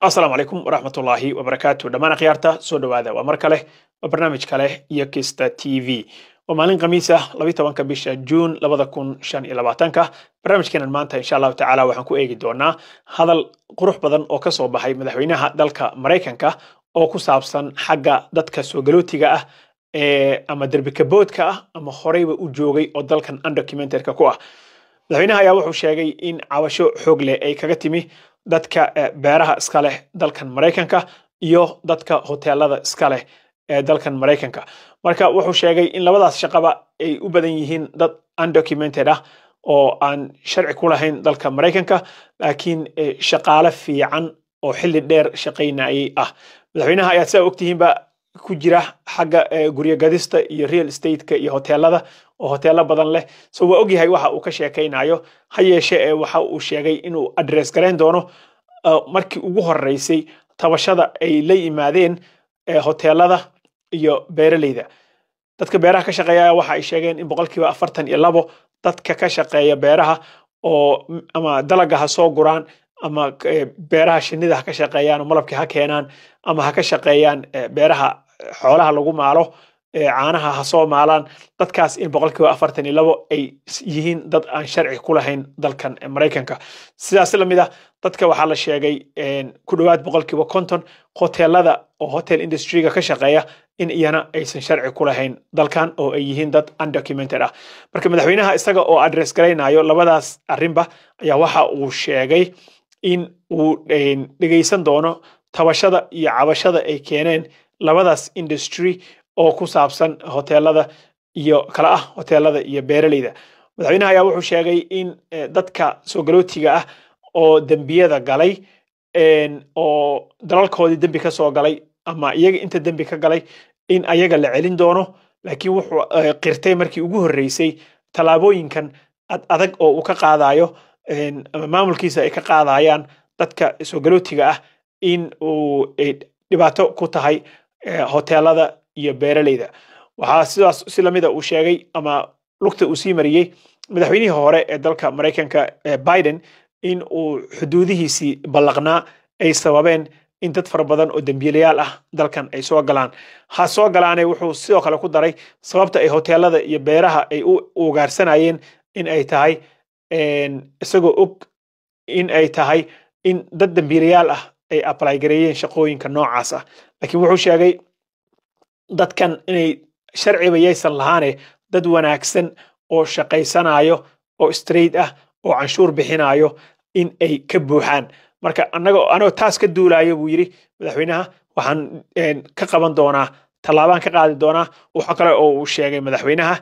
Asalaamu calaykum waraxmatullaahi wabarakaatu. Dhammaan akhyaarta, soo dhowaada. Waa mar kale, waa barnaamij kale iyo Kista TV. Waa maalin Khamiis ah, 12-ka bisha Juun 2025-ka. Barnaamijkeenan maanta, insha Allahu tacaala, waxaan ku eegi doonaa hadal qurux badan oo kasoo baxay madaxweynaha dalka Maraykanka oo ku saabsan xagga dadka soo galootiga ah ee ama derbikaboodka ah ama horeyba u joogay oo dalkan undocumented ka ku ah. Madaxweynaha ayaa wuxuu sheegay in cabasho xoog leh ay kaga timi dadka beeraha iska leh dalkan Maraykanka iyo dadka hoteelada iska leh ee dalkan Maraykanka. Marka wuxuu sheegay in labadaas shaqaba ay u badan yihiin dad undocumented ah oo aan sharci ku lahayn dalka Maraykanka, laakiin shaqaale fiican oo xilli dheer shaqaynayay ah. Madaxweynaha ayaa, sidaa ogtihiinba, ku jira xagga guryo gadista iyo real estate ka iyo hoteelada, oo hoteelo badan leh, so waa ogyahay waxa uu ka sheekaynayo. Ha yeeshe ee waxa uu sheegay inuu address garayn doono markii ugu horeysay tabashada ay la yimaadeen hoteelada iyo beeraleyda. Dadka beeraha ka shaqeeya waxa ay sheegeen in 42% dadka ka shaqeeya beeraha oo ama dalaga ha soo guraan ama beeraha shinnida ha ka shaqeeyaan oo malabka ha keenaan ama ha ka shaqeeyaan beeraha xoolaha lagu maalo, caanaha ha soo maalaan, dadkaas in 42% ay yihiin dad aan sharci ku lahayn dalkan Maraykanka. Sidaas lamid ah dadka waxaa la sheegay ku dhowaad 50% hoteelada oo hotel industry ga ka shaqeeya in iyana aysan sharci ku lahayn dalkan oo ay yihiin dad undocumented ah. Marka madaxweynaha, isaga oo address garaynayo labadaas arrinba, ayaa waxa uu sheegay in uu dhegeysan doono tabashada iyo cabashada ay keeneen labadaas industry oo ku saabsan hoteelada iyo kala ah hoteelada iyo beeraleyda. Madaxweynaha ayaa wuxuu sheegay in dadka soo galootiga ah oo dembiyada galay oo dalalkoodii dembi ka soo galay ama iyaga inta dembi ka galay in ayaga la celin doono, laakiin wuxuu qirtay markii ugu horreysay tallaabooyinkan ad adag oo uu ka qaadayo ama maamulkiisa ay ka qaadayaan dadka soo galootiga ah in uu dhibaato ku tahay hoteelada iyo beeraleyda. Waxaa sidaas si lamida uu sheegay ama lugta uu sii mariyey madaxweynihii hore ee dalka Maraykanka, Biden, in uu xuduudihiisii ballaqnaa ay sababeen in dad fara badan oo dembiilayaal ah dalkan ay soo galaan. Ha soo galaane, wuxuu sidoo kale ku daray sababta ay hoteelada iyo beeraha ay u ugaarsanayeen in ay tahay isagoo og in ay tahay in dad dembiilayaal ah ay apply gareeyeen shaqooyinka noocaas ah. Laakiin wuxuu sheegay dadkan inay sharciba yaysan lahaane dad wanaagsan oo shaqaysanayo oo straight ah oo canshuur bixinayo in ay ka buuxaan. Marka anaga anagoo taas ka duulayo, buu yidhi madaxweynaha, waxaan ka qaban doonaa, tallaabaan ka qaadi doonaa. Waxa kale oo uu sheegay madaxweynaha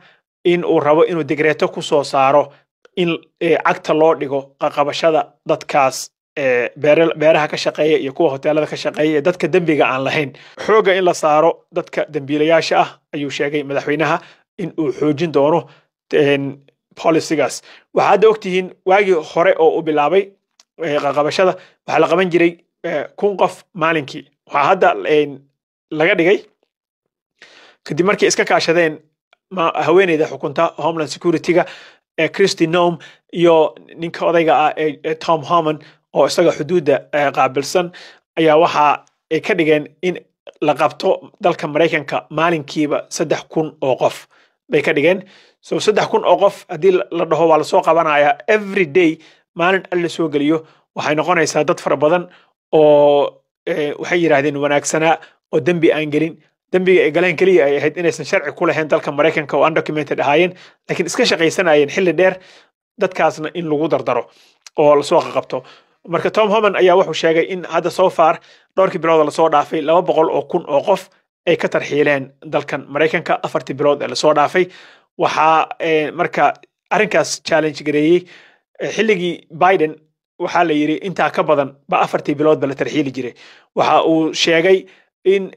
in uu rabo inuu digreeto ku soo saaro in cagta loo dhigo qaqabashada dadkaas beeraha ka shaqeeya iyo kuwa hoteelada ka shaqeeya ee dadka dembiga aan lahayn. Xoogga in la saaro dadka dembiilayaasha ah ayuu sheegay madaxweynaha in uu xoojin doono policy gaas. Waxaa hadda ogtihiin waagii hore oo uu bilaabay qaqabashada waxaa la qaban jiray 1000 qof maalinkii. Waxaa hadda laga dhigay, kadib markay iska kaashadeen haweeneyda xukunta Homeland Security-ga ee Kristi Noem iyo ninka odayga ah ee Tom Homan oo isaga xuduudda qaabilsan, ayaa waxa ay ka dhigeen in la qabto dalka Maraykanka maalinkiiba 3000 oo qof bay ka dhigeen. So 3000 oo qof haddii la dhaho waa lasoo qabanayaa every day, maalin alla soo geliyo, waxay noqonaysaa dad fara badan oo waxay yidhaahdeen wanaagsanaa oo dembi aan gelin, dembiga ay galeen keliya ay ahayd inaysan sharci ku lahayn dalka Maraykanka oo undocumented ahaayeen, laakiin iska shaqaysanayeen xilli dheer, dadkaasna in lagu dardaro oo lasoo qaqabto. Marka Tom Homan ayaa wuxuu sheegay in hadda so far dhowrkii bilood lasoo dhaafay 200,000 oo qof ay ka tarxiileen dalkan Maraykanka 4-tii bilood ee lasoo dhaafay. Waxaa marka arrinkaas challenge gareeyey xilligii Biden. Waxaa la yidhi intaa ka badan ba 4-tii biloodba la tarxiili jiray. Waxa uu sheegay in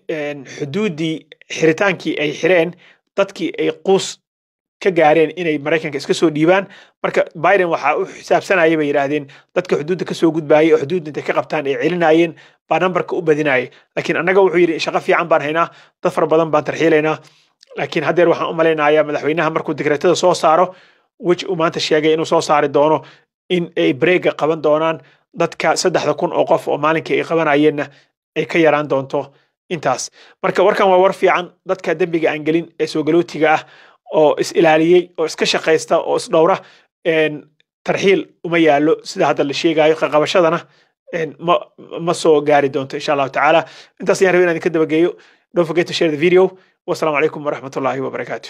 xuduuddii xiritaankii ay xireen dadkii ay quus ka gaareen inay Maraykanka iska soo dhiibaan. Marka Biden waxaa u xisaabsanaya, bay yidhaahdeen, dadka xuduudda kasoo gudbaayay oo xuduudda intay ka qabtaan ay celinayeen baa nambarka u badinayay. Laakiin annaga, wuxuu yidhi, shaqo fiican baan haynaa, dad fara badan baan tarxiilaynaa. Laakiin haddeer waxaan u malaynayaa madaxweynaha markuu digreetada soo saaro, which uu maanta sheegay inuu soo saari doono, in ay breega qaban doonaan Dadka 3,000 oo qof oo maalinkii ay qabanayeenna ay ka yaraan doonto intaas. Marka warkan waa war fiican. Dadka dembiga aan gelin ee soo galootiga ah oo is ilaaliyey oo iska shaqaysta oo isdhowra, tarxiil uma yaallo sida hadda la sheegayo, qaqabashadana ma soo gaari doonto, insha Allahu tacaala. Intaas ayaan rabay inaan idinka dabageeyo. Don't forget to share the video. Wasalaamu calaykum waraxmatullahi wabarakaatu.